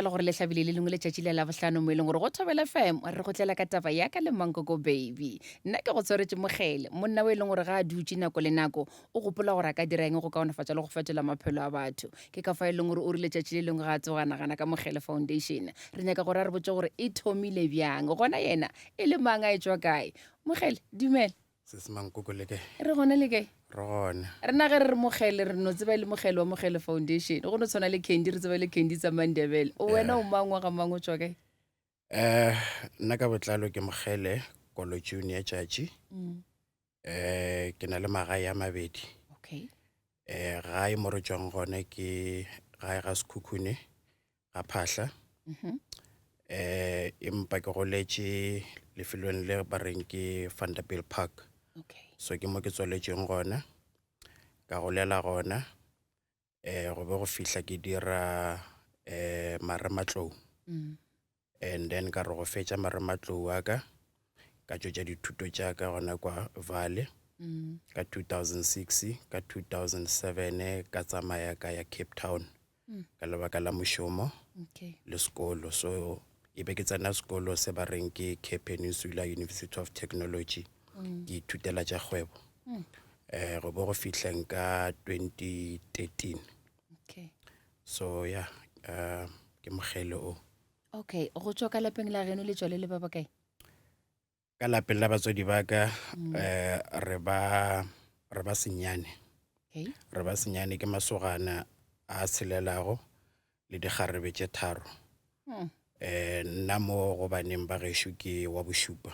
e le gore le hlabile le lengwe letšatši le labohlano mo e leng gore go Thobela FM re go tlela ka taba ya ka le Mankoko Baby. Nna ke go tshwaretše Mokgele, monna o e leng gore ga a dutše nako le nako o gopola gore a ka dira eng go kaonefatša le go fetola maphelo a batho. Ke ka fa e leng gore o rile letšatši le lengwe ga a tsoga a nagana ka Mokgele Foundation. Re nyaka gore a re botše gore e thomile bjang, gona yena e le mang a etšwa kae. Mokgele, dumela. Sesi Mankoko le kae? Re gona le kae? Re gona. Rena ge re re Mokgele re no tseba e le Mokgele wa Mokgele Foundation. Go no tshwana le Candy re tseba e le Candy tsa Mandebele. Wena o mang wa ga mang o tšwa kae? Eh nna ka botlalo ke Mokgele Kolo Junior Tšatši. Mm. Eh ke na le magae a mabedi. Okay. Eh gae mo re tšwang gone ke gae ga Sekhukhune ga Phahla. Mm -hmm. Eh empa ke goletše lefelong le ba reng ke Vanderbijl Park. Okay. So ke mo ke tswaletšeng gona. Ka golela gona. Eh go be go fihla ke dira eh marematlou. Mm. And then ka re go fetša marematlou wa ka ka tšwetša dithuto tša ka gona kwa Vale. Mm. Ka 2006 ka 2007 ka tsamaya ka ya Cape Town. Mm. Ka lebaka la mošomo Okay. le sekolo. So e be ke tsena sekolo se ba reng ke Cape Peninsula University of Technology. Mm. Ke ithutela tša kgwebo. Mm. Eh go bo go fihleng ka 2013. Okay. So yeah, uh, ke Mokgele o. Okay, go tšwa ka lapeng la geno le tšwa le le ba bakae? Ka lapeng la batswadi ba ka Mm. eh re ba re ba senyane. Okay. Re ba senyane ke masogana a tshelelago le dikgarebe tše tharo. Mm. Eh nna mo go baneng ba gešo ke wa bošupa.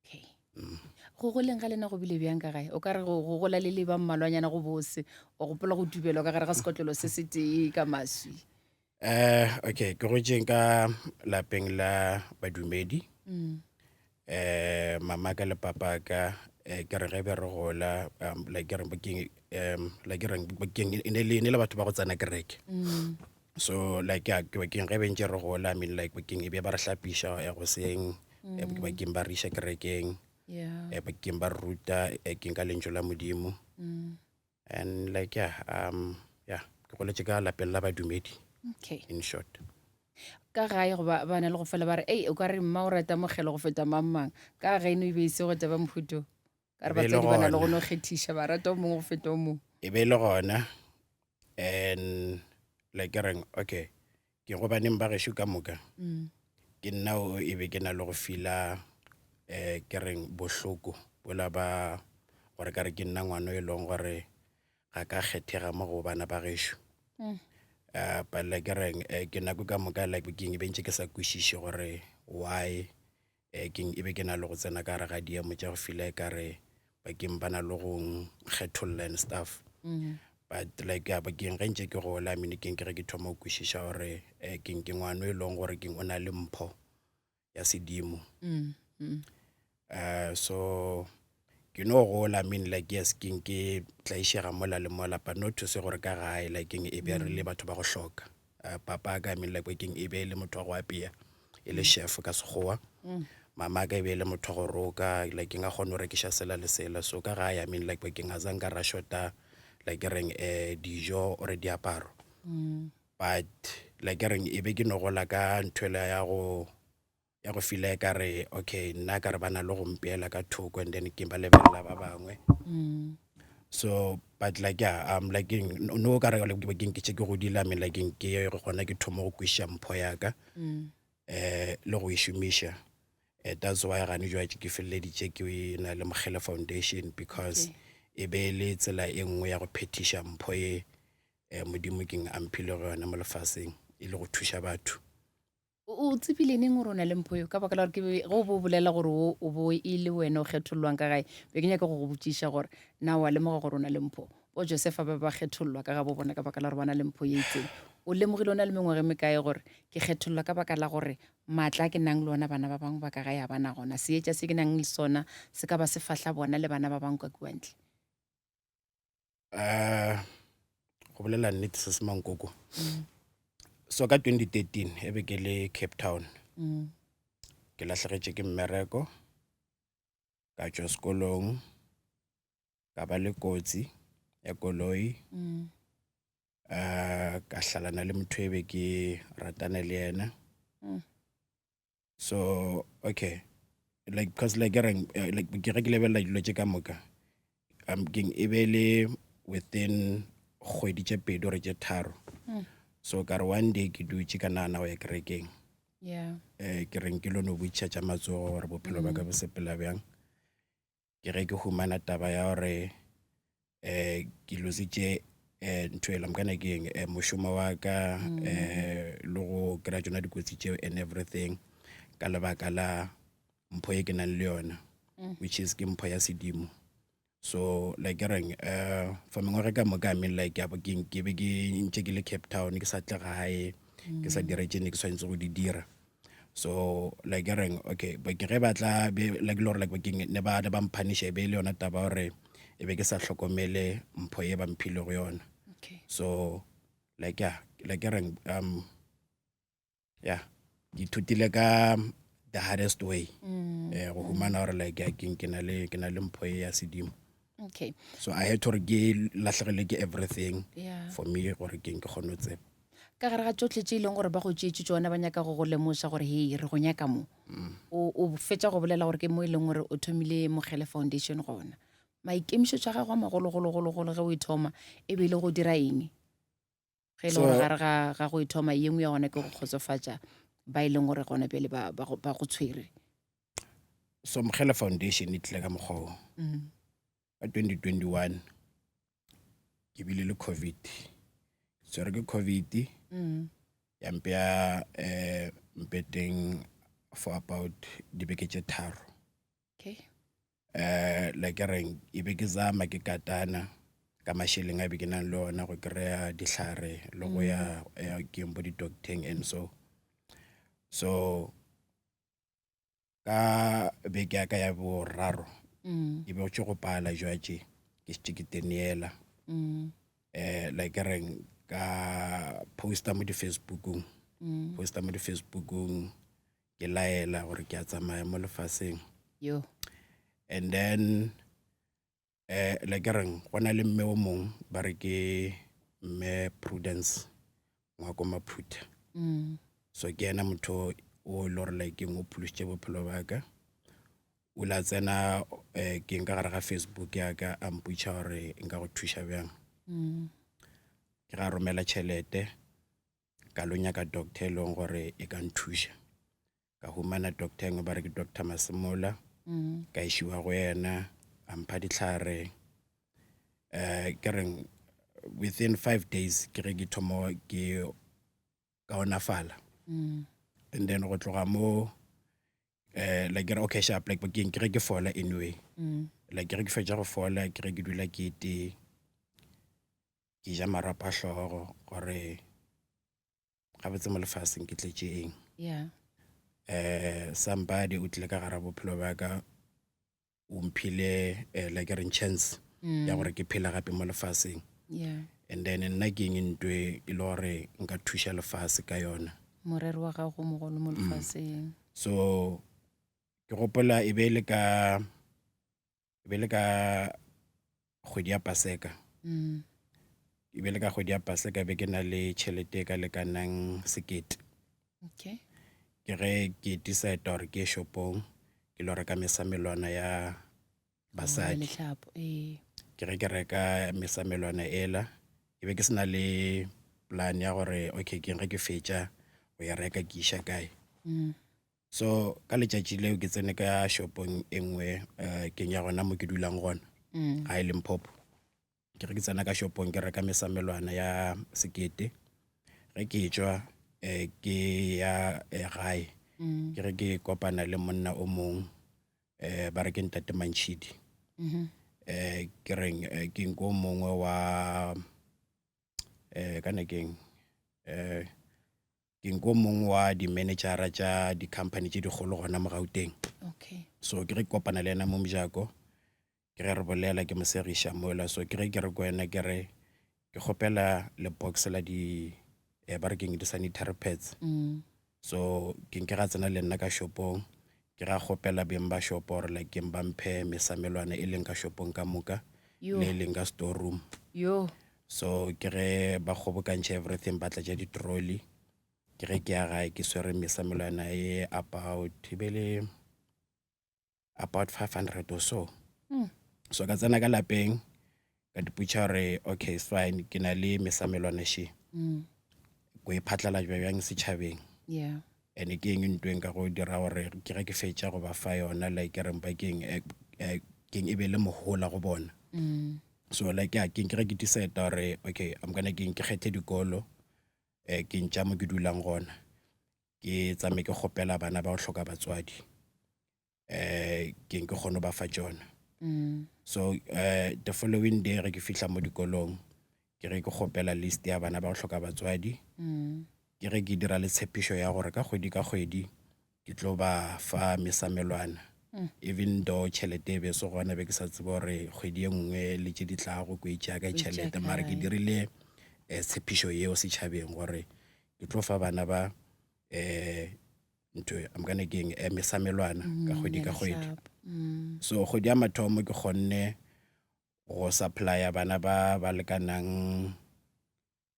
Okay. Mm. Go goleng ga lena go bile bjang ka gae? O ka re go go gola le le ba mmalwanyana go bose, o gopola go tubelwa ka gare ga sekotlelo se se tee ka maswi. Eh okay, ke gotšeng ka lapeng la badumedi. Mm. Eh mama ka le papa ka eh ke re ge be re gola um, like ke re bakeng um like ke reng bakeng e ne le e ne le batho ba go tsena kereke. Mm. So like ya ke bakeng ge be ntše re gola I mean like bakeng e be ba re hlapiša ya goseng eh, Mm. bakeng ba re iša kerekeng Yeah. eh, bakeng ba re ruta eh, keng ka lentšu la Modimo. Mm. And like yeah um yeah ke goletše ka lapeng la badumedi Okay. in short. Ka gae go ba ba na le go fela ba re ei o ka re mma o rata Mokgele go feta mang mang. Ka geno e be e se go taba mohuto. Ka re E be e le batswadi ba na le go gona. no kgethiša ba rata o mongwe go feta o mongwe. E be e le gona and like ke reng okay ke go baneng ba gešo ka moka Mm. ke nna o e be ke na le go fila eh ke reng bohloko bola ba gore ka re ke nna ngwana e leng gore ga ka kgethega mo go bana ba gešo. Mm. Uh, but like ke reng eh, ke nako ka moka like ke be ntše ke sa kwešiše gore why eh, keng e be ke na le go tsena ka gare ga diemo tša go fila e kare bakeng ba na le go nkgetholla and stuff. Mm. But like ya bakeng ge ntše ke gola I mean keng ke ge ke thoma go kwešiša gore eh, keng ke ngwana e leng gore keng o na le mpho ya sedimo. Mm. Mm. Uh, so ke no gola I mean like yes keng ke tlaišega mola le mola but not to say gore ka gae like keng e be re le batho ba go hloka. Uh, papa ka I mean like keng e be e le motho wa go apea e le chef ka Sekgowa. Mm. Mama ka e be e le motho wa go roka like keng a kgone go rekiša sela le sela. So ka gae I mean like keng a zanka ra shota like ke reng eh dijo or diaparo. Mm. But like ke reng e be ke no gola ka ntho ela ya go ya go feel e ka re okay nna ka re ba na le go mpeela ka thoko and then ke ba lebelela ba bangwe. Mm. So but like yeah um like keng no ka re like keng ke tše ke godile I mean like keng ke gona ke thoma go kwešiša mpho ya ka Mm. eh le go e šomiša. Eh, that's why gane jwale ke feleleditše ke na le Mokgele Foundation because Okay. e be e le tsela e nngwe ya go phethiša mpho ye eh, Modimo keng a mphile go yona mo lefaseng e le go thuša batho. O o tsebile neng gore o na le mpho eo? Ka baka la gore ke be ge o bo o bolela gore o o bo e le wena o kgethollwang ka gae, be ke nyaka go go botšiša gore na wa lemoga gore o na le mpho? Bo Josefa ba be ba kgethollwa ka gabo bona ka baka la gore ba na le mpho ye itseng. O lemogile o na le mengwaga e mekae gore ke kgethollwa ka baka la gore maatla a ke nang le ona bana ba bangwe ba ka gae ga ba na gona, seetša se ke nang le sona se ka ba se fahla bona le bana ba bangwe ka kua ntle? Uh, go bolela nnete se se mankoko. Mm. So ka 2013 e be ke le Cape Town. Mm. Ke lahlegetše ke mmereko, ka tšwa sekolong, ka ba le kotsi ya koloi. Mm. Uh ka hlalana le motho e be ke ratana le yena. Mm. So okay. Like because like ke reng eh, like ke ge ke lebelela dilo tše ka moka um keng e be le within kgwedi tše pedi gore tše tharo. Mm. So ka re one day ke dutše ka nagana go ya kerekeng. Yeah. Eh ke reng ke lo no botšiša tša matsogo gore bophelo ba ka bo sepela bjang. Ke ge ke humana taba ya gore um ke lositše um ntho ela mokana ke eng um mošomo wa ka um le go kry-a tsona dikotsi tšeo and everything ka lebaka la mpho e ke nang le yona which is ke mpho ya sedimo so like ke reng um for mengwaga ka moka I mean like ke ke be ke ntše ke le Cape Town ke sa tle gae ke sa dire tše ne ke swanetše go di dira so like ke reng okay but ke ge ba tla be like le gore like ke ne ba ne ba mphanisha e be e le yona taba gore e be ke sa hlokomele mpho e ba mphilego yona okay so like yeah like ke reng um yeah ke ithutile ka the hardest way mm. eh go humana gore like ya ke na le ke na le mpho e ya sedimo okay so i had to gore ke lahlegelwe ke everything yeah. for me gore ke ke kgone go tseba ka gare ga tšohle tše e leng gore ba go tšeetše tšona ba nyaka go go lemoša gore hei re go nyaka mo mm. o fetša go bolela gore ke mo e leng gore o thomile Mokgele Foundation gona maikemišetšo a gago a magologologologolo ge o e thoma e be e le go dira eng ge e le gore gare ga go e thoma ye nngwe ya gona ke go kgotsofatša ba e leng gore gona pele ba go tshwere so Mokgele Foundation e tlile ka mokgwa o mm. ka 2021 ke bile le covid tshwere ke covid mm. ya mpea um mpeteng for about dibeke tše tharo okay. um like ke reng e be ke zama ke katana ka mašeleng a be ke nang le ona go kry-a dihlare le go ya mm. eh, keng bo di-docteng and so so ka beke ya ka ya boraro mm. ke be tše go pala jwatše ke šetše ke teneela mm. eh like ke reng ka posta mo di-facebookong mm. posta mo di-facebookong ke laela gore ke a tsamaya mo lefaseng yo and then eh le ke reng go na le mme o mong ba re ke mme Prudence Ngwako Maphutha mm. so ke yena motho o e le gore like o pholositše bophelo ba ka o la tsena eh, ke nka gare ga Facebook ya ka a mpotša gore nka go thuša bjang mm. ke ga romela tšhelete ka lo nyaka doctor e leng gore e ka nthuša ka humana doctor engwe ba re ke Doctor Masemola mm. ka išiwa go yena a mpha dihlare um ke reng within five days ke ge ke thomo ke kaonafala mm. and then go tloga mo eh like ke re okay sharp like ke ke ge ke fola anyway mm. like ke ge ke fetša go fola ke ge ke dula ke tee ke ja marapo a hlogo gore gabotse mo lefaseng ke tletše eng yeah eh somebody o tlile ka gara bophelo ba ka o mphile eh, like reng chance mm. ya gore ke phela gape mo lefaseng yeah and then nna ke eng ntwe e le gore nka thuša lefase ka yona morero wa gago mogolo mo lefaseng so ke gopola e be e le ka e be le ka kgwedi ya paseka mm. e be le ka kgwedi ya paseka be ke na le tšhelete e ka lekanang sekete okay. ke ge ke decide gore ke shopong ke lo reka mesamelwana ya basadi ee. ke ge ke reka mesamelwana ela e be ke se na le plan ya gore okay ke ge ke fetša go ya reka ke iša kae mm. So ka letšatši leo ke tsene ka shopong e nngwe um keng ya gona mo ke dulang gona mm. ga e Limpopo ke re ke tsena ka shopong ke reka mesamelwana ya sekete ge ke tšwa um ke ya eh, gae mm. ke re ke kopana le monna o mong um ba re ke ntate Mantšhidi mm-hmm. um ke reng ke nko mongwe wa um kana keng um ke nko mongwe wa di-managera tša di-company tše dikgolo gona mo Gauteng okay so ke ge ke kopana le yena mo mojako ke ge re bolela ke mo segiša mola so ke ge ke re ko wena ke re ke kgopela le box la di eh, ba re keng di-sanitary pads mm. so ke nke ga tsena le nna ka shopong ke ga kgopela beng ba shopo gore like keng ba mphe mesamelwana e leng ka shopong ka moka Yo. le e leng ka store room yo. So ke ge ba kgobokantšha everything ba tlatša di-trolley. Ke ge ke ya gae ke swere mesamelwana e about e be le about 500 or so. So ka tsena ka lapeng ka dipotša gore okay it's fine ke na le mesamelwana še. Ko e phatlalatša bjang setšhabeng. Yeah. And ke eng ntweng ka go dira gore ke ge ke fetša go ba fa yona like ke reng bakeng eh, eh, keng e be le mohola go bona. So like yeah, ke ke ge ke decide gore okay I'm gonna keng ke kgethe dikolo eh ke ntša mo ke dulang gona. Ke tsamaye ke kgopela bana ba go hloka batswadi. Eh ke ke kgone go ba fa tšona. So the following day ge ke fihla mo dikolong ke ge ke kgopela list ya bana ba go hloka batswadi. Ke ge ke dira le tshepišo ya gore ka kgwedi ka kgwedi ke tlo ba fa mesamelwana. Even though tšhelete e be se gona be ke sa tsebe gore kgwedi e nngwe le tše di tlago ko e tšea kae tšhelete mara ke dirile eh, tshepišo yeo setšhabeng gore ke tlo fa bana ba eh ntho e, I'm gonna keng eh, mesamelwana ka kgwedi ka kgwedi. So kgwedi ya mathomo ke kgonne go supplya bana ba ba lekanang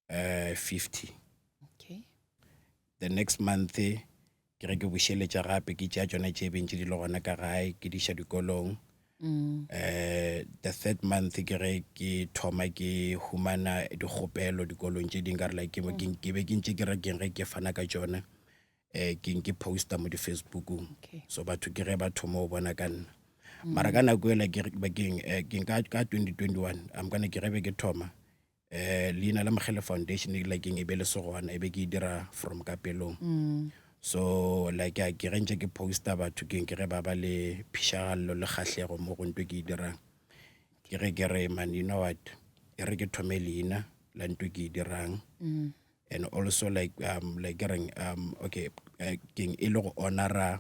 eh 50. Okay. The next month ke ge ke bušeletša gape ke tšea tšona tše beng tše di le gona ka gae ke di iša dikolong. The third month ke ge ke thoma ke humana dikgopelo dikolong tše ding ka re like ke be ke ntše ke re keng ge ke fana ka tšona ke ke poster mo di-Facebookong. Okay. So batho ke ge ba thoma go bona ka nna. Mara ka nako ela ke bakeng ke ka ka 2021 I'm gonna ke ge be ke thoma leina la Mokgele Foundation e like e be le se gona e be ke e dira from ka pelong. So like ke ge ntše ke poster batho keng ke ge ba ba le phišagallo le kgahlego mo go ntho ke e dirang. Ke ge ke re man you know what e re ke thome leina la ntho ke e dirang. And also like like ke reng okay keng e le go honora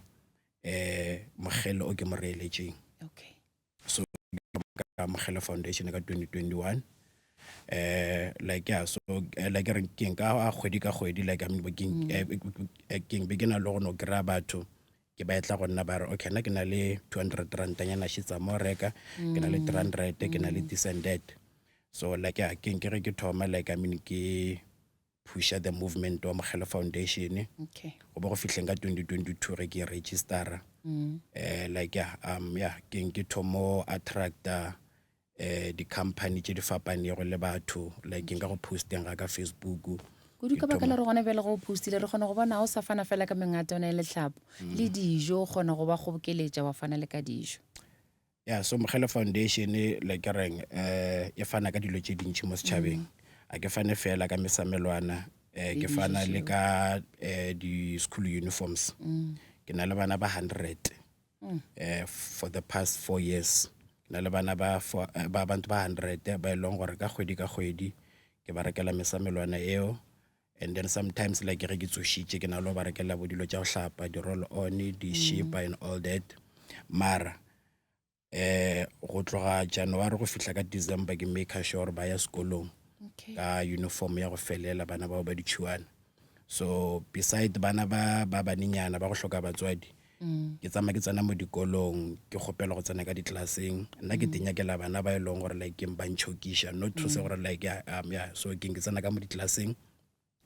Mokgele o ke mo reeletšeng. Okay. So ka Mokgele Foundation ka 2021 like yeah so like re keng ka kgwedi ka kgwedi like I mean keng keng be ke na le go no kry-a batho ke ba etla go nna ba re okay nna ke na le 200 rand nyana šetsa mo reka ke na le 300 ke na le this and that. So like yeah keng ke ge ke thoma like I mean ke pusha the movement wa Mokgele Foundation. Okay. Go be go fihleng ka 2022 ge ke registera. Like yeah, yeah, ke ke thomo attracta di-company tše di fapanego le batho like nka go posteng ga ka Facebook. Kudu ka baka la gore gona bjale go postile re kgona go bona o sa fana fela ka mengata o na le lehlapo le dijo o kgona go ba kgobokeletša wa fana le ka dijo. Yeah, so Mokgele Foundation like ke reng e fana ka dilo tše dintši mo setšhabeng. A ke fane fela ka mesamelwana ke fana le ka di-school uniforms. Ke na le bana ba 100 for the past 4 years. Ke na le bana ba ba bantu ba 100 ba e leng gore ka kgwedi ka kgwedi ke ba rekela mesamelwana eo. And then sometimes like ge ke tsošitše ke na le go ba rekela bo dilo tša go hlapa, di-roll on, di-shipa and all that. Mara go tloga January go fihla ka December ke make sure gore ba ya sekolong ka uniform ya go felela bana bao ba ditšhuana. So beside bana ba ba banenyana ba go hloka batswadi ke tsamaya ke tsena mo dikolong ke kgopela go tsena ka di-classeng nna ke tenyakela bana ba e leng gore like ba ntšhokiša not to say gore like yeah, yeah. So ke tsena ka mo di-classeng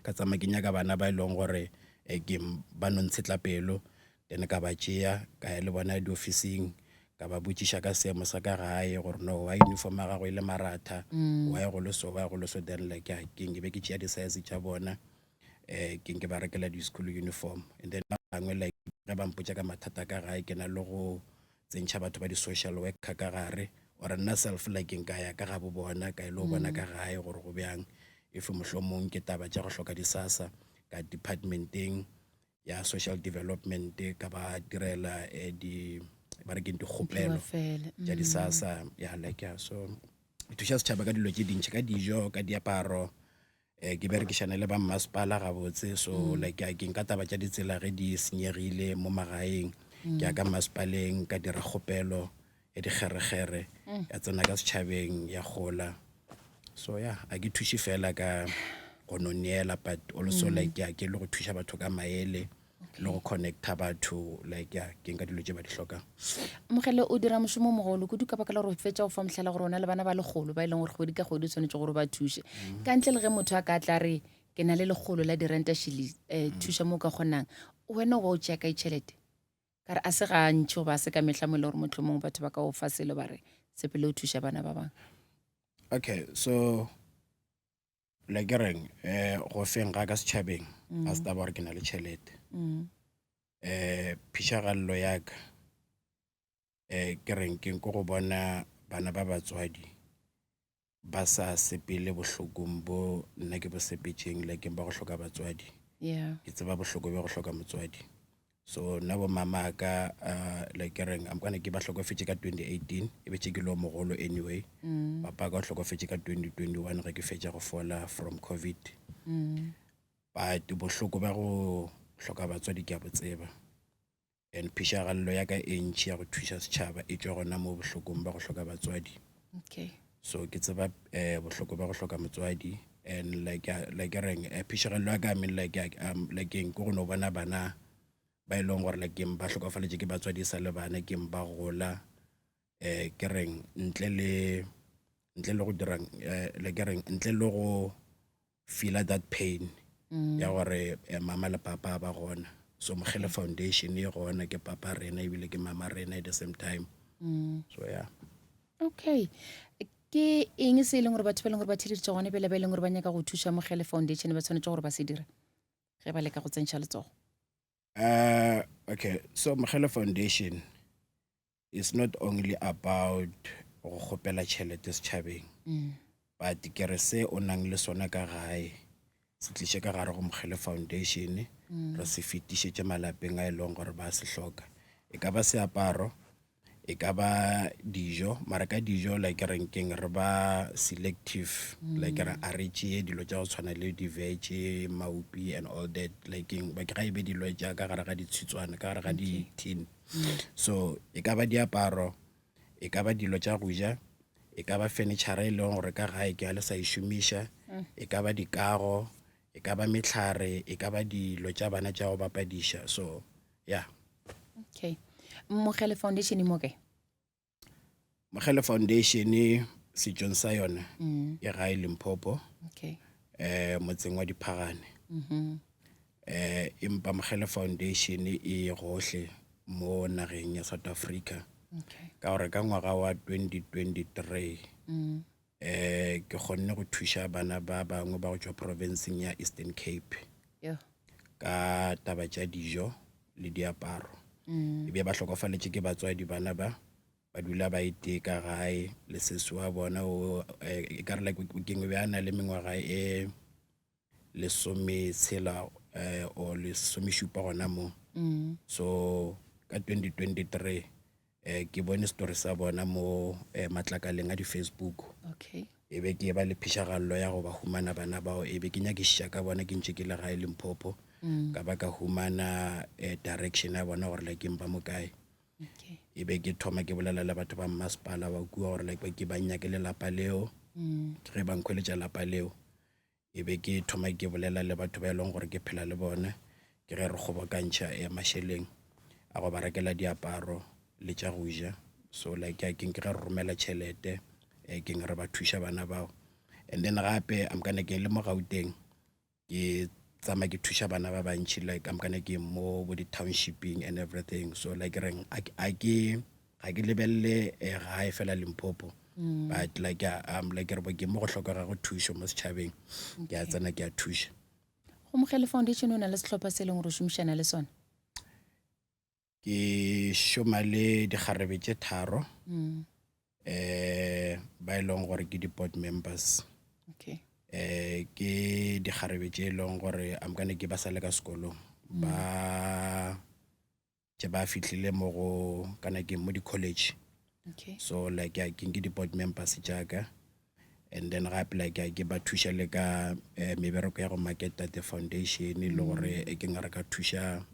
ka tsamaya ke nyaka bana ba e leng gore ke ba no ntshetla pelo then ka ba tšea ka ya le bona diofising ka ba botšiša ka seemo sa ka gae gore no why uniform ya gago e le maratha why go le so why go le so then like yeah, ke be ke tšea di-size tša bona ke ke ba rekela di-school uniform. And then ba bangwe like ge ba mpotša ka mathata ka gae ke na le go tsentšha batho ba di-social worker ka gare or nna self like nka ya ka gabo bona ka e le go bona ka gae gore go bjang if mohlomong ke taba tša go hloka disasa ka departmenteng ya social development ka ba direla di ba re keng dikgopelo tša disasa ya like yeah. So ke thuša setšhaba ka dilo tše dintši ka dijo ka diaparo ke berekišana le ba mmasepala gabotse so like ke nka taba tša ditsela ge di senyegile mo magaeng ke ya ka mmasepaleng ka dira kgopelo ya dikgerekgere ya tsena ka setšhabeng ya gola. So yeah a ke thuše fela ka go no neela but also like ke le go thuša batho ka maele. Le go connecta batho like ya ke nka dilo tše ba di hlokang. Mogele o dira mošomo mogolo kudu ka baka la gore o fetša go fa mohlala gore o na le bana ba lekgolo ba e leng gore kgwedi ka kgwedi o tshwanetse gore o ba thuše. Ka ntle le ge motho a ka tla re ke na le lekgolo la direnta šili um thuša mo o ka kgonang, wena o ba o tšea kae tšhelete? Ka re a se gantši goba a se ka mehla mo e le gore mohlomongwe batho ba ka o fa selo ba re sepele o thuša bana ba bangwe. Okay, so le ke reng um go feng ga ka setšhabeng a se taba gore ke na le tšhelete. Um phišagalelo ya ka um ke reng ke ko go bona bana ba batswadi ba sa sepele bohlokong bo nna ke bo sepetšeng like ba go hloka batswadi. Ke tseba bohloko bja go hloka motswadi. So nna bo mama ka uh, like ke reng I'm gonna ke ba hlokofetše ka 2018 e be tše ke lo mogolo anyway. Papa ka o hlokofetše ka 2021 ge ke fetša go fola from COVID. But bohloko bja go hloka batswadi ke a bo tseba. And phišagalelo ya ka e ntši ya go thuša setšhaba e tšwa gona mo bohlokong ba go hloka batswadi. Okay. So ke tseba eh bohloko ba go hloka motswadi and like like ke reng eh, phišagalelo ya ka I mean like like ke go no bona bana ba e leng gore like keng ba hlokofaletše ke batswadi sa le bana keng ba gola eh ke reng ntle le ntle le go dirang eh like ke reng ntle le go feela that pain ya gore eh, mama le papa ba gona. So Mokgele Foundation e gona, ke papa rena ebile ke mama rena at the same time. So yeah. Okay, ke eng se e leng gore batho ba e leng gore ba theleditše gone pele ba e leng gore ba nyaka go thuša Mokgele Foundation ba tshwanetse gore ba se dire ge ba leka go tsentšha letsogo? Okay, so Mokgele Foundation is not only about go kgopela tšhelete setšhabeng, but ke re se o nang le sona ka gae se tliše ka gare go Mokgele Foundation, re se fetišetše malapeng a e leng gore ba se hloka. E ka ba seaparo, e ka ba dijo, mara ka dijo like reng keng re ba selective, like re a re tšee dilo tša go tshwana le di-veg, maupi and all that, like keng ba ke ga e be dilo tša ka gare ga ditshitswana, ka gare ga di-tin. So e ka ba diaparo, e ka ba dilo tša go ja, e ka ba furniture e leng gore ka gae ke ga le sa e šomiša, e ka ba dikago, e ka ba mehlare, e ka ba dilo tša bana tša go bapadiša. So yeah. Okay, Mokgele Foundation e mo kae? Mokgele Foundation setšong sa yona e gae Limpopo. Okay. Motseng wa Diphagane. Empa Mokgele Foundation e gohle mo nageng ya South Africa. Okay. Ka gore ka ngwaga wa 2023 ke kgonne go thuša bana ba bangwe ba go tšwa provinceng ya Eastern Cape. Yeah. Ka taba tša dijo le diaparo. Ebile ba hlokofaletše ke batswadi bana ba ba dula ba itee ka gae le sesi wa bona o e ka re like keng o be a na le mengwaga e lesometshela or lesomešupa gona mo. So ka 2023 ke bone story sa bona mo matlakaleng a di-Facebook. Okay. E be ke ba le phišagalelo ya go ba humana bana bao, e be ke nyakišiša ka bona ke ntše ke le gae Limpopo. Ka ba ka humana direction ya bona gore like ba mo kae. Okay. E be ke thoma ke bolela le batho ba mmasepala ba kua gore like ke ba nyake lelapa leo. Ge ba nkhweletša lapa leo, e be ke thoma ke bolela le batho ba e leng gore ke phela le bona, ke ge re kgobokantšha mašeleng a go ba rekela diaparo le tša go ja. So like ke ke ge re romela tšhelete ke re ba thuša bana bao. And then gape I'm gonna ke le mo Gauteng ke tsamaya ke thuša bana ba bantši, like I'm gonna ke mo bo di-townshiping and everything. So like reng a ke ga ke lebelele gae fela Limpopo, but like like re ke mo go hlokegago thušo mo setšhabeng, ke a tsena ke a thuša. Go Mokgele Foundation o na le sehlopha se e leng gore o šomišana le sona? Ke šoma le dikgarebe tše tharo ba e leng gore ke di-board members. Okay. Ke dikgarebe tše e leng gore I'm gonna ke ba sa le ka sekolong, ba tše ba fihlile mo go kana ke mo di-college. Okay. So like ke ke di-board members tša ka, and then gape like ke ba thuša le ka mebereko ya go marketa the foundation le gore ke re ka thuša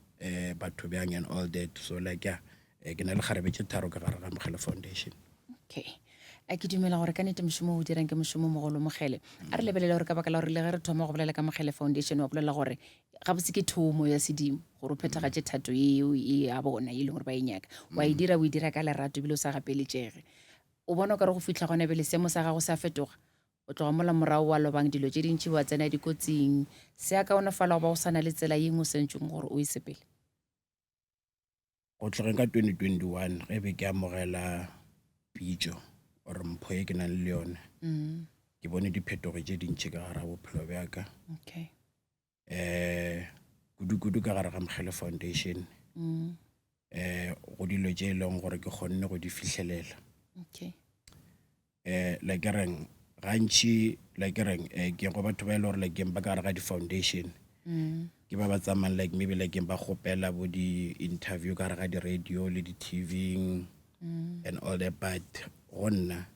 batho bjang and all that. So like ke na le kgarebe tše tharo ka gare ga Mokgele Foundation. Okay. A ke dumela gore ka nete mošomo o dirang ke mošomo mogolo Mokgele. A re lebelele gore ka baka la gore le ge re thoma go bolela ka Mokgele Foundation wa bolela gore gabotse ke thomo ya sedimo gore o phethagatše thato yeo e ya bona e leng gore ba e nyaka. Wa e dira o e dira ka lerato ebile o sa gapeletšege. O bona o ka re go fihla gona bjale seemo sa gago se a fetoga? O tloga mola morago wa lobang dilo tše dintši wa tsena dikotsing. Se a kaonafala goba go sa na le tsela ye nngwe o swanetšego gore o e sepele? Go tlogeng ka 2021 ge be ke amogela pitšo or mpho ye ke nang le yone mm. ke bone diphetogo tše dintši ka gare ga bophelo bja ka okay. eh kudu-kudu ka gare ga Mokgele Foundation mm. eh go dilo tše e leng gore ke kgonne go di fihlelela okay. eh like ke reng gantši like ke reng eh, ke go batho ba e le gore like ke ba ka gare ga di-foundation mm. ke ba ba tsamayang like maybe like ba kgopela bo di-interview ka gare ga di-radio le di-tvng mm. and all that but go nna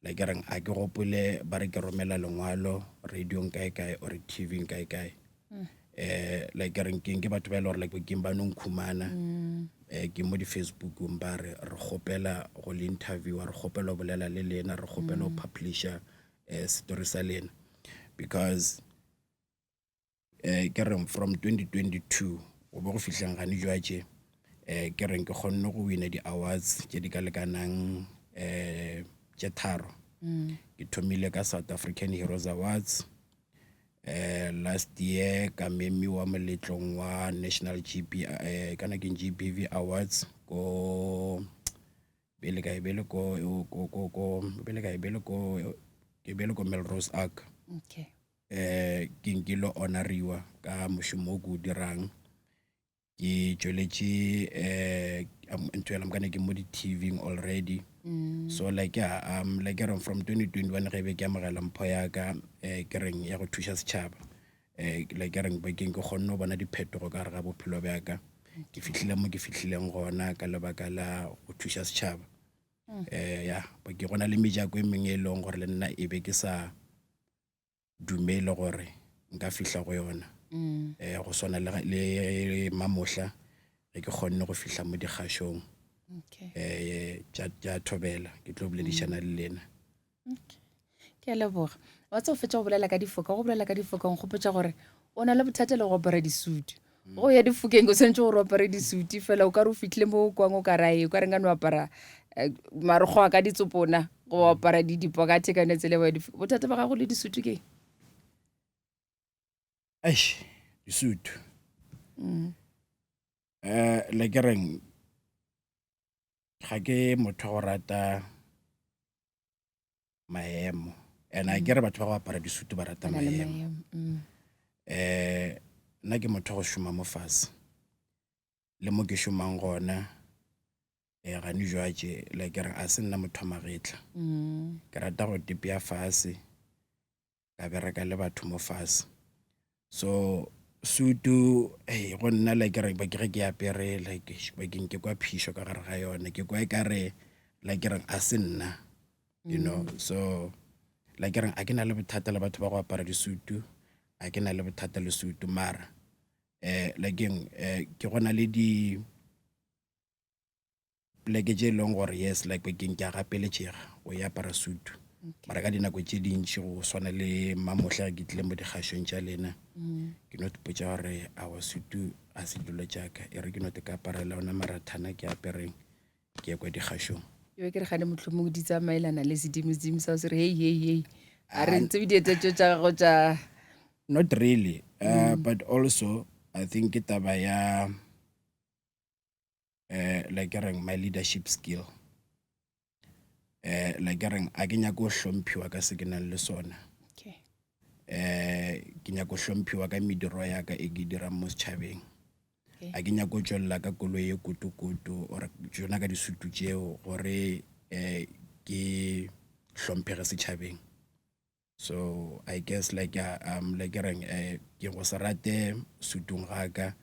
like ke reng a ke gopole ba re ke romela lengwalo radiong kae kae or tvng kae kae mm. eh like ke reng keng ke batho ba e le gore like keng ba no nkhumana mm. eh ke mo di-facebookong ba re re kgopela go le interviewa re kgopela go bolela le lena re kgopela go mm. publisha eh story sa lena because eh ke reng from 2022 go be go fihleng gane jwatše eh ke reng ke kgonne go wina di-awards tše di ka lekanang eh tše tharo mm. ke thomile ka South African Heroes Awards eh last year ka memiwa moletlong wa National GP eh kana ke GBV Awards ko bele kae bele ko ko ko ko bele kae bele ko ke bele ko Melrose Arch okay eh ke nkilo honoriwa ka mošomo o ke o dirang ke tšweletše um ntho yela mokane ke mo di-tvng already mm. so like yeah, um like reng from 2021 ge be ke amogela mpho ya ka um ke reng ya go thuša setšhaba um like reng bakeng ke kgonne go bona diphetogo ka gare ga bophelo bja ka ke fihlile mo ke fihlileng gona ka lebaka la go thuša setšhaba um ya ke gona le mejako e mengwe e leng gore le nna e be ke sa dumele gore nka fihla go yona mm. eh go swana le le mamohla ge ke kgonne go fihla mo dikgašong okay. eh tša tša thobela ke tlo boledišana le lena okay. ke a leboga wa tse o fetša go bolela ka difoka go bolela ka difoka nkgopotša gore o na le bothata le go apara disutu go ya difokeng o tshwanetse gore o apare disuti fela o ka re o fitlhile mo o kwang o ka rae o ka re nka no apara eh, marokgo a ka ditsopona go apara di dipokate ka yone tsela ya bothata ba gago le disutu ke eish disutu mm. eh le ke reng ga ke motho go rata maemo and a kere batho ba go apara disutu ba rata maemo mm. eh nna ke motho go šoma mo fase le mo ke šomang gona eh gane jwatše like ke re a se nna motho wa magetla mm. ke rata go tepea fase ka bereka le batho mo fase so sutu hey, go nna like re ba ke ge ke apere like bakeng ke kwa phišo ka gare ga yone ke kwa e ka re like ke reng a se nna you know mm. so like ke reng a ke na le bothata le batho ba go apara disutu a ke na le bothata le sutu mara eh like eh ke gona le di Poleke tše e leng gore yes like bakeng ke a gapeletšega go e apara sutu mara ka dinako tše dintši go swana le mamohla ke tlile mo dikgašong tša lena mm. ke no ipotša gore awa sutu a se dilo tšaka e re ke no te ka aparela ona marathana ke apereng ke ye kwa dikgašong ebe ke re gane mohlomong di tsamaelana le sedimo sedimo sa se re hei hei hei a re ntse diete tšo tša gago tša not really uh, mm. but also i think ke taba ya eh like ke reng my leadership skill eh like ke reng a ke nyake go hlomphiwa ka se ke nang le sona okay. eh ke nyaka go hlomphiwa ka mediro ya ka e ke dirang mo setšhabeng okay. a ke nyake go tšwelela ka koloi e kotokoto or tšona ka disutu tšeo gore eh ke hlomphege setšhabeng so i guess like uh, um like ke reng eh ke go se rate sutong ga ka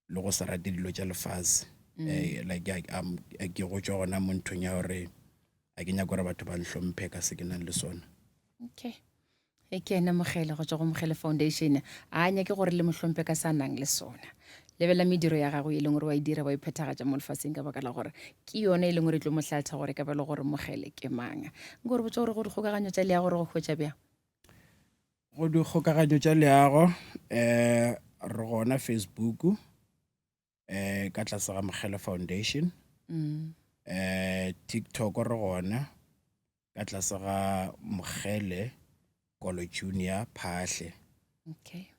le go sa rate dilo tša lefase mm. eh, like um, ke go tšwa gona mo nthong ya gore a ke nyaka gore batho ba nhlomphe ka se ke nang le sona okay e ke ene mogele go tswa go mogele foundation a nyake gore le mohlomphe ka sa nang le sona Lebelela mediro ya gago e leng gore wa e dira, wa e phethagatša mo lefaseng, ka baka la gore ke yona e leng gore e tlo mo hlatha gore ka ba le gore Mokgele ke mang. Nko re botša gore go dikgokaganyo tša leago re go hwetša bjang? Go dikgokaganyo tša leago um re gona Facebook um ka tlase ga Mokgele Foundation. Um TikTok re gona ka tlase ga Mokgele Kolo Junior Phahle. Okay.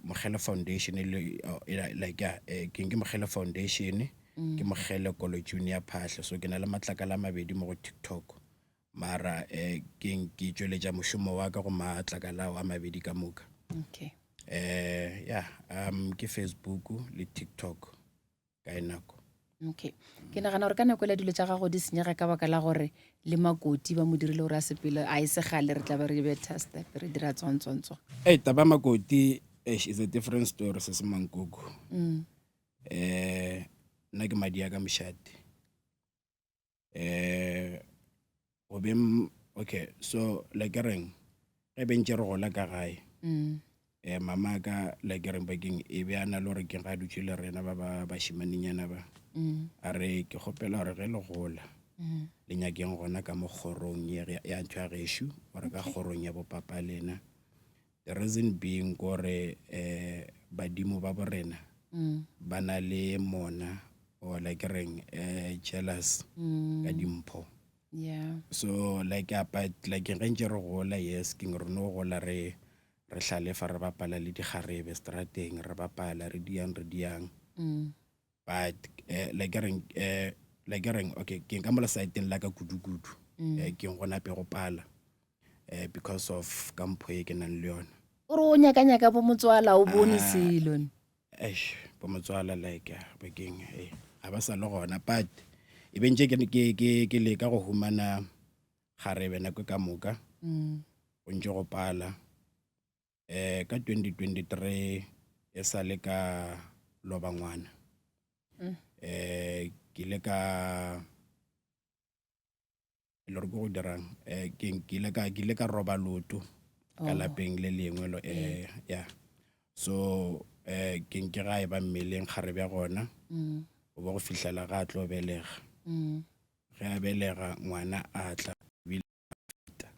Mokgele Foundation e le, oh, e la, like, yeah, eh, ke ke Mokgele Foundation, ke Mokgele Kolo Junior Phahle. So ke na le matlakala a mabedi mo go TikTok. Mara eh, ke ke tšweletša mošomo wa ka go matlakala ao a mabedi ka moka. Okay. Yeah, ke Facebook le TikTok ka e nako. Okay. Ke nagana gore ka nako ela dilo tša gago di senyega ka baka la gore le Makoti ba mo dirile gore a sepele, a e se gale re tla be re betha step re dira tswantswantswa. Hey, taba Makoti eish, is a different story se se mankoko. Nna ke madi a ka mošate. Go beng, okay, so like ke reng, ge be ntše re gola ka gae, mama ka like ke reng bakeng e be a na le gore ke ga dutše le rena ba ba bašimanenyana ba, a re ke kgopela gore ge le gola le nyakeng gona ka mo kgorong ya ntho ya gešo, gore ka kgorong ya bopapa lena. The reason being kore badimo ba borena ba na le mona or like ke reng jealous ka dimpho. Yeah. So like but like ge ntše re gola, yes, ke re no gola re re hlalefa, re bapala le dikgarebe strateng, re bapala re diang re diang. But like ke reng like ke reng okay, ke ka mola saeteng la ka kudu-kudu. Ke go nape go pala because of ka mpho e ke nang le yona. O re o nyaka-nyaka bo motswala o bone selo. Eish, bo motswala like bakeng ga ba sa le gona, but e be ntše ke leka go humana kgarebe nako ka moka. Go ntše go pala. Ka 2023 e sa le ka loba ngwana. Ke ile ka e le gore ke go dirang, ke ile ka roba loto ka lapeng le lengwe lo, yeah. So ke nke ga e ba mmeleng kgarebe ya gona, o bo go fihlela ga a tlo belega. Ge a belega ngwana a tla ebile a feta.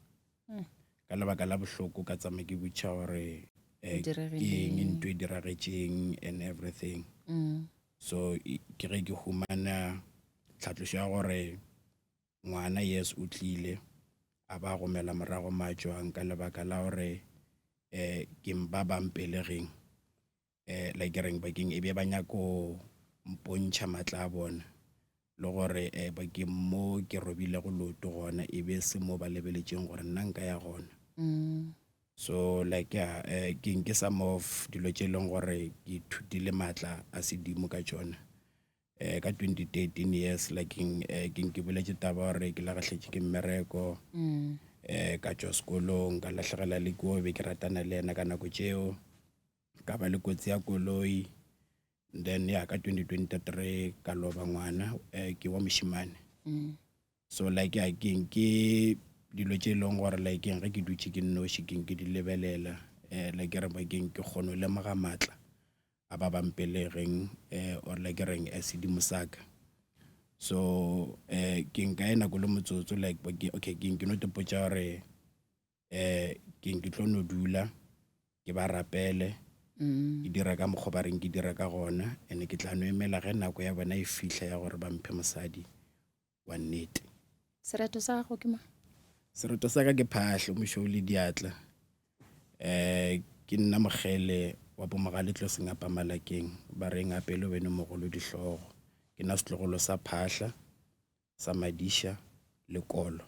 Ka lebaka la bohloko ka tsamaya ke botša gore ke eng ntho e diragetšeng and everything. So ke ge ke humana tlhatlošo ya gore ngwana yes o tlile, a ba gomela morago matšwang ka lebaka la gore ke ba bang pelegeng. Like ke reng bakeng e be ba nyako mpontšha matla a bona le gore bakeng mo ke robilego loto gona e be se mo ba lebeletšeng gore nna nka ya gona. So like yeah, ke nke some of dilo tše e leng gore ke ithutile matla a sedimo ka tšona. Ka 2013 years like ke ke boletše taba gore ke lagahletše ke mmereko, ka tšwa sekolong ka lahlegela le ko be ke ratana le yena ka nako tšeo, ka ba le kotsi ya koloi, then ya ka 2023 ka loba ngwana, ke wa mošemane. So like ya ke ke dilo tše e leng gore like ge ke dutše ke nnoši ke ke di lebelela, like ke re bakeng ke kgone go lemoga matla a ba bang pelegeng, or like ke reng sedimo sa ka. So ke nka e nako le motsotso like okay, ke ke no tepotša gore ke ke tlo no dula ke ba rapele, ke dira ka mokgwa ba reng ke dira ka gona, and ke tla no emela ge nako ya bona e fihla ya gore ba mphe mosadi wa nnete. Sereto sa gago ke mang? Sereto sa ka ke Phahlo Mošweu le Diatla. Ke nna Mokgele wa Bomogale tlo sengapa Malakeng, ba reng apele wene mogolo dihlogo. Ke nna setlogolo sa Phahla, sa Madiša le Kolo.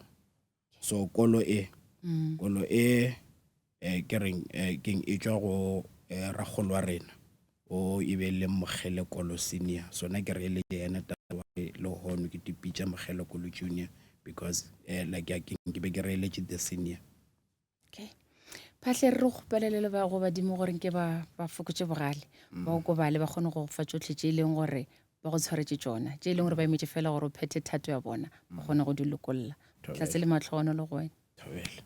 So kolo e, kolo e ke reng, keng e tšwa go rakgolo wa rena o e be le Mokgele Kolo Senior. So nna ke re le yena tata wa le hono ke tipitša Mokgele Kolo Junior because like ke ke be ke reeletše the senior. Okay. Phahle re re kgopelele le ba go badimo gore nke ba ba fokotše bogale, ba okobale, ba kgone go fa tšohle tše e leng gore ba go tshwaretše tšona, tše e leng gore ba emetše fela gore o phethe thato ya bona, ba kgone go di lokolla. Tlatse le matlhogonolo go wena. Thobela.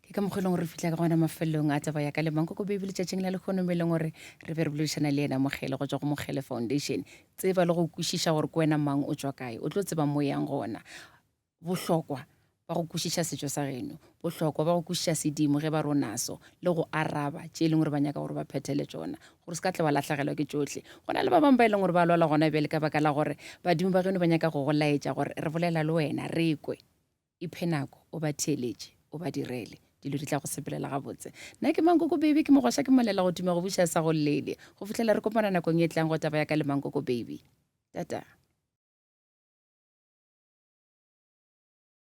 Ke ka mokgwa e leng gore re fihla ka gona mafelelong a taba ya ka le Mankoko Baby letšatšing la lehono, mo e leng gore re be re boledišana le yena Mokgele go tšwa go Mokgele Foundation. Tseba le go kwešiša gore ke wena mang, o tšwa kae, o tlo tseba mo o yang gona. Bohlokwa ba go kwešiša setšo sa geno, bohlokwa ba go kwešiša sedimo ge ba re o naso, le go araba tše e leng gore ba nyaka gore ba phethele tšona, gore se ka tla wa lahlegelwa ke tšohle. Go na le ba bangwe ba e leng gore ba lwala gona bjale ka baka la gore badimo ba geno ba nyaka go go laetša gore re bolela le wena, re kwe. Iphe nako o ba theeletše, o ba direle. Dilo di tla go sepelela gabotse. Nna ke Mankoko Baby, ke mogoša ke molela go tuma go buša sa go llele. Go fihlela re kopana nakong e tlang go taba ya ka le Mankoko Baby. Tata.